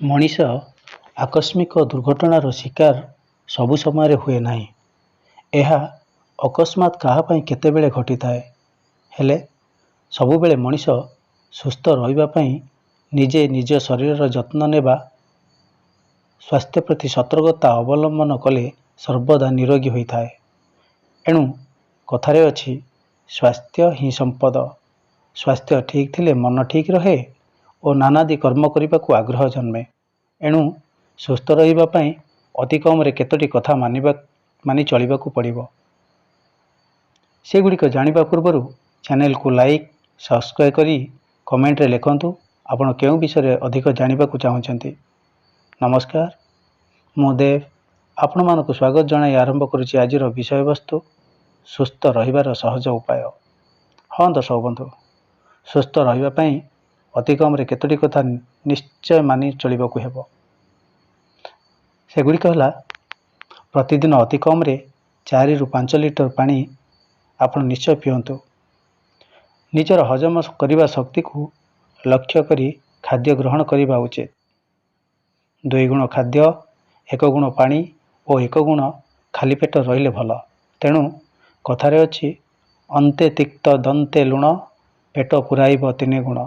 ମଣିଷ ଆକସ୍ମିକ ଦୁର୍ଘଟଣାର ଶିକାର ସବୁ ସମୟରେ ହୁଏ ନାହିଁ। ଏହା ଅକସ୍ମାତ୍ କାହା ପାଇଁ କେତେବେଳେ ଘଟିଥାଏ। ହେଲେ ସବୁବେଳେ ମଣିଷ ସୁସ୍ଥ ରହିବା ପାଇଁ ନିଜେ ନିଜ ଶରୀରର ଯତ୍ନ ନେବା, ସ୍ୱାସ୍ଥ୍ୟ ପ୍ରତି ସତର୍କତା ଅବଲମ୍ବନ କଲେ ସର୍ବଦା ନିରୋଗୀ ହୋଇଥାଏ। ଏଣୁ କଥାରେ ଅଛି, ସ୍ୱାସ୍ଥ୍ୟ ହିଁ ସମ୍ପଦ। ସ୍ୱାସ୍ଥ୍ୟ ଠିକ୍ ଥିଲେ ମନ ଠିକ୍ ରହେ ଓ ନାନାଦି କର୍ମ କରିବାକୁ ଆଗ୍ରହ ଜନ୍ମେ। ଏଣୁ ସୁସ୍ଥ ରହିବା ପାଇଁ ଅତି କମରେ କେତୋଟି କଥା ମାନି ଚଳିବାକୁ ପଡ଼ିବ। ସେଗୁଡ଼ିକ ଜାଣିବା ପୂର୍ବରୁ ଚ୍ୟାନେଲକୁ ଲାଇକ୍, ସବସ୍କ୍ରାଇବ୍ କରି କମେଣ୍ଟରେ ଲେଖନ୍ତୁ ଆପଣ କେଉଁ ବିଷୟରେ ଅଧିକ ଜାଣିବାକୁ ଚାହୁଁଛନ୍ତି। ନମସ୍କାର, ମୁଁ ଦେବ ଆପଣମାନଙ୍କୁ ସ୍ୱାଗତ ଜଣାଇ ଆରମ୍ଭ କରୁଛି ଆଜିର ବିଷୟବସ୍ତୁ, ସୁସ୍ଥ ରହିବାର ସହଜ ଉପାୟ। ହଁ ଦର୍ଶକ ବନ୍ଧୁ, ସୁସ୍ଥ ରହିବା ପାଇଁ ଅତି କମରେ କେତୋଟି କଥା ନିଶ୍ଚୟ ମାନି ଚଳିବାକୁ ହେବ। ସେଗୁଡ଼ିକ ହେଲା, ପ୍ରତିଦିନ ଅତି କମରେ 4ରୁ 5 ଲିଟର ପାଣି ଆପଣ ନିଶ୍ଚୟ ପିଅନ୍ତୁ। ନିଜର ହଜମ କରିବା ଶକ୍ତିକୁ ଲକ୍ଷ୍ୟ କରି ଖାଦ୍ୟ ଗ୍ରହଣ କରିବା ଉଚିତ। 2 ଗୁଣ ଖାଦ୍ୟ, 1 ଗୁଣ ପାଣି ଓ 1 ଗୁଣ ଖାଲି ପେଟ ରହିଲେ ଭଲ। ତେଣୁ କଥାରେ ଅଛି, ଅନ୍ତେ ତିକ୍ତ ଦନ୍ତେ ଲୁଣ, ପେଟ ପୂରାଇବ ତିନି ଗୁଣ।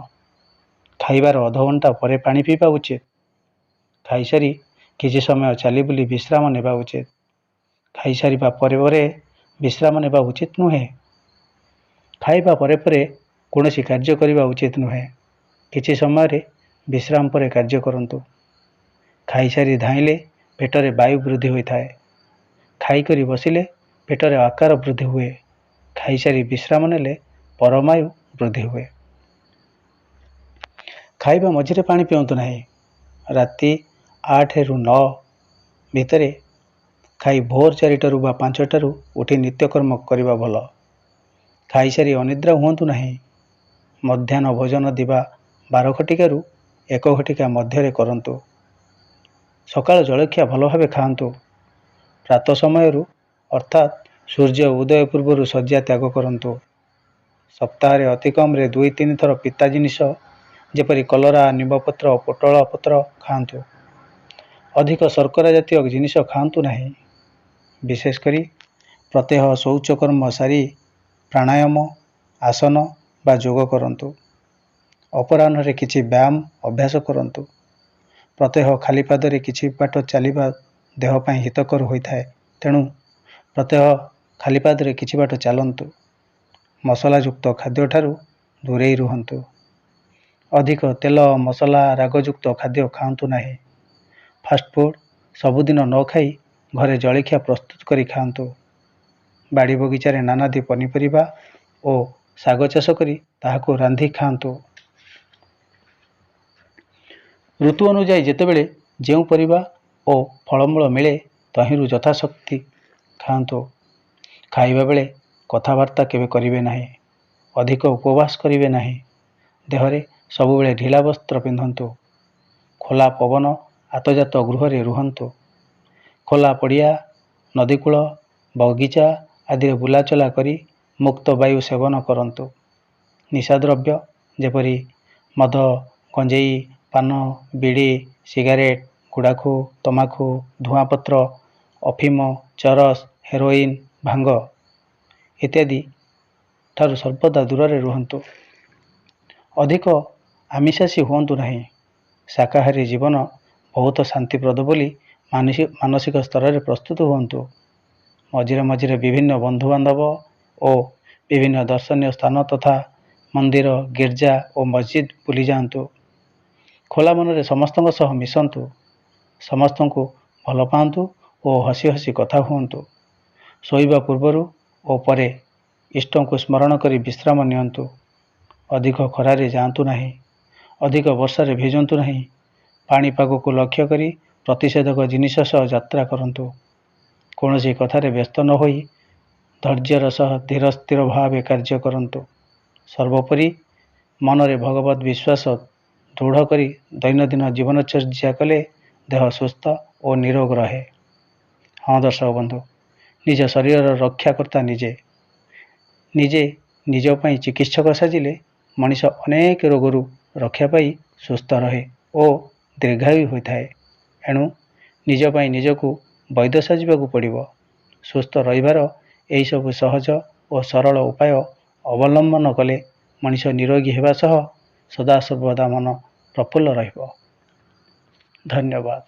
ଖାଇବାର ଅଧଘଣ୍ଟା ପରେ ପାଣି ପିଇବା ଉଚିତ। ଖାଇସାରି କିଛି ସମୟ ଚାଲିବୁଲି ବିଶ୍ରାମ ନେବା ଉଚିତ। ଖାଇସାରିବା ପରେ ପରେ ବିଶ୍ରାମ ନେବା ଉଚିତ ନୁହେଁ। ଖାଇବା ପରେ ପରେ କୌଣସି କାର୍ଯ୍ୟ କରିବା ଉଚିତ ନୁହେଁ। କିଛି ସମୟରେ ବିଶ୍ରାମ ପରେ କାର୍ଯ୍ୟ କରନ୍ତୁ। ଖାଇସାରି ଧାଇଁଲେ ପେଟରେ ବାୟୁ ବୃଦ୍ଧି ହୋଇଥାଏ। ଖାଇକରି ବସିଲେ ପେଟରେ ଆକାର ବୃଦ୍ଧି ହୁଏ। ଖାଇସାରି ବିଶ୍ରାମ ନେଲେ ପରମାୟୁ ବୃଦ୍ଧି ହୁଏ। ଖାଇବା ମଝିରେ ପାଣି ପିଅନ୍ତୁ ନାହିଁ। ରାତି 8ରୁ 9 ଭିତରେ ଖାଇ ଭୋର 4ଟାରୁ ବା 5ଟାରୁ ଉଠି ନିତ୍ୟକର୍ମ କରିବା ଭଲ। ଖାଇସାରି ଅନିଦ୍ରା ହୁଅନ୍ତୁ ନାହିଁ। ମଧ୍ୟାହ୍ନ ଭୋଜନ ଦିବା 12 ଘଟିକାରୁ 1 ଘଟିକା ମଧ୍ୟରେ କରନ୍ତୁ। ସକାଳ ଜଳଖିଆ ଭଲ ଭାବେ ଖାଆନ୍ତୁ। ପ୍ରାତଃ ସମୟରୁ ଅର୍ଥାତ୍ ସୂର୍ଯ୍ୟ ଉଦୟ ପୂର୍ବରୁ ଶଯ୍ୟା ତ୍ୟାଗ କରନ୍ତୁ। ସପ୍ତାହରେ ଅତି କମରେ 2-3 ଥର ପିତା ଜିନିଷ ଯେପରି କଲରା, ନିମ୍ବପତ୍ର, ପୋଟଳ ପତ୍ର ଖାଆନ୍ତୁ। ଅଧିକ ଶର୍କରା ଜାତୀୟ ଜିନିଷ ଖାଆନ୍ତୁ ନାହିଁ। ବିଶେଷ କରି ପ୍ରତ୍ୟହ ଶୌଚକର୍ମ ସାରି ପ୍ରାଣାୟାମ, ଆସନ ବା ଯୋଗ କରନ୍ତୁ। ଅପରାହ୍ନରେ କିଛି ବ୍ୟାୟାମ ଅଭ୍ୟାସ କରନ୍ତୁ। ପ୍ରତ୍ୟହ ଖାଲି ପାଦରେ କିଛି ବାଟ ଚାଲିବା ଦେହ ପାଇଁ ହିତକର ହୋଇଥାଏ। ତେଣୁ ପ୍ରତ୍ୟହ ଖାଲି ପାଦରେ କିଛି ବାଟ ଚାଲନ୍ତୁ। ମସଲାଯୁକ୍ତ ଖାଦ୍ୟଠାରୁ ଦୂରେଇ ରୁହନ୍ତୁ। ଅଧିକ ତେଲ, ମସଲା, ରାଗଯୁକ୍ତ ଖାଦ୍ୟ ଖାଆନ୍ତୁ ନାହିଁ। ଫାଷ୍ଟଫୁଡ଼ ସବୁଦିନ ନ ଖାଇ ଘରେ ଜଳଖିଆ ପ୍ରସ୍ତୁତ କରି ଖାଆନ୍ତୁ। ବାଡ଼ି ବଗିଚାରେ ନାନାଦି ପନିପରିବା ଓ ଶାଗ ଚାଷ କରି ତାହାକୁ ରାନ୍ଧି ଖାଆନ୍ତୁ। ଋତୁ ଅନୁଯାୟୀ ଯେତେବେଳେ ଯେଉଁ ପରିବା ଓ ଫଳମୂଳ ମିଳେ, ତହିଁରୁ ଯଥାଶକ୍ତି ଖାଆନ୍ତୁ। ଖାଇବା ବେଳେ କଥାବାର୍ତ୍ତା କେବେ କରିବେ ନାହିଁ। ଅଧିକ ଉପବାସ କରିବେ ନାହିଁ। ଦେହରେ ସବୁବେଳେ ଢିଲା ବସ୍ତ୍ର ପିନ୍ଧନ୍ତୁ। ଖୋଲା ପବନ ଆତଯାତ ଗୃହରେ ରୁହନ୍ତୁ। ଖୋଲା ପଡ଼ିଆ, ନଦୀକୂଳ, ବଗିଚା ଆଦିରେ ବୁଲାଚଲା କରି ମୁକ୍ତ ବାୟୁ ସେବନ କରନ୍ତୁ। ନିଶାଦ୍ରବ୍ୟ ଯେପରି ମଦ, ଗଞ୍ଜେଇ, ପାନ, ବିଡ଼ି, ସିଗାରେଟ, ଗୁଡ଼ାଖୁ, ତମାଖୁ, ଧୂଆଁପତ୍ର, ଅଫିମ, ଚରସ, ହେରୋଇନ୍, ଭାଙ୍ଗ ଇତ୍ୟାଦି ଠାରୁ ସର୍ବଦା ଦୂରରେ ରୁହନ୍ତୁ। ଅଧିକ ଆମିଷାଶୀ ହୁଅନ୍ତୁ ନାହିଁ। ଶାକାହାରୀ ଜୀବନ ବହୁତ ଶାନ୍ତିପ୍ରଦ ବୋଲି ମାନସିକ ସ୍ତରରେ ପ୍ରସ୍ତୁତ ହୁଅନ୍ତୁ। ମଝିରେ ମଝିରେ ବିଭିନ୍ନ ବନ୍ଧୁବାନ୍ଧବ ଓ ବିଭିନ୍ନ ଦର୍ଶନୀୟ ସ୍ଥାନ ତଥା ମନ୍ଦିର, ଗିର୍ଜା ଓ ମସଜିଦ୍ ବୁଲିଯାଆନ୍ତୁ। ଖୋଲା ମନରେ ସମସ୍ତଙ୍କ ସହ ମିଶନ୍ତୁ। ସମସ୍ତଙ୍କୁ ଭଲ ପାଆନ୍ତୁ ଓ ହସି ହସି କଥା ହୁଅନ୍ତୁ। ଶୋଇବା ପୂର୍ବରୁ ଓ ପରେ ଇଷ୍ଟଙ୍କୁ ସ୍ମରଣ କରି ବିଶ୍ରାମ ନିଅନ୍ତୁ। ଅଧିକ ଖରାରେ ଯାଆନ୍ତୁ ନାହିଁ। ଅଧିକ ବର୍ଷାରେ ଭିଜନ୍ତୁ ନାହିଁ। ପାଣିପାଗକୁ ଲକ୍ଷ୍ୟ କରି ପ୍ରତିଷେଧକ ଜିନିଷ ସହ ଯାତ୍ରା କରନ୍ତୁ। କୌଣସି କଥାରେ ବ୍ୟସ୍ତ ନ ହୋଇ ଧୈର୍ଯ୍ୟର ସହ ଧୀର ସ୍ଥିର ଭାବେ କାର୍ଯ୍ୟ କରନ୍ତୁ। ସର୍ବୋପରି ମନରେ ଭଗବତ ବିଶ୍ୱାସ ଦୃଢ଼ କରି ଦୈନନ୍ଦିନ ଜୀବନଚର୍ଯ୍ୟା କଲେ ଦେହ ସୁସ୍ଥ ଓ ନିରୋଗ ରହେ। ହଁ ଦର୍ଶକ ବନ୍ଧୁ, ନିଜ ଶରୀରର ରକ୍ଷାକର୍ତ୍ତା ନିଜେ। ନିଜେ ନିଜ ପାଇଁ ଚିକିତ୍ସକ ସାଜିଲେ ମଣିଷ ଅନେକ ରୋଗରୁ ରକ୍ଷା ପାଇ ସୁସ୍ଥ ରହେ ଓ ଦୀର୍ଘାୟୁ ହୋଇଥାଏ। ଏଣୁ ନିଜ ପାଇଁ ନିଜକୁ ବୈଦ୍ୟ ସାଜିବାକୁ ପଡ଼ିବ। ସୁସ୍ଥ ରହିବାର ଏହିସବୁ ସହଜ ଓ ସରଳ ଉପାୟ ଅବଲମ୍ବନ କଲେ ମଣିଷ ନିରୋଗୀ ହେବା ସହ ସଦାସର୍ବଦା ମନ ପ୍ରଫୁଲ୍ଲ ରହିବ। ଧନ୍ୟବାଦ।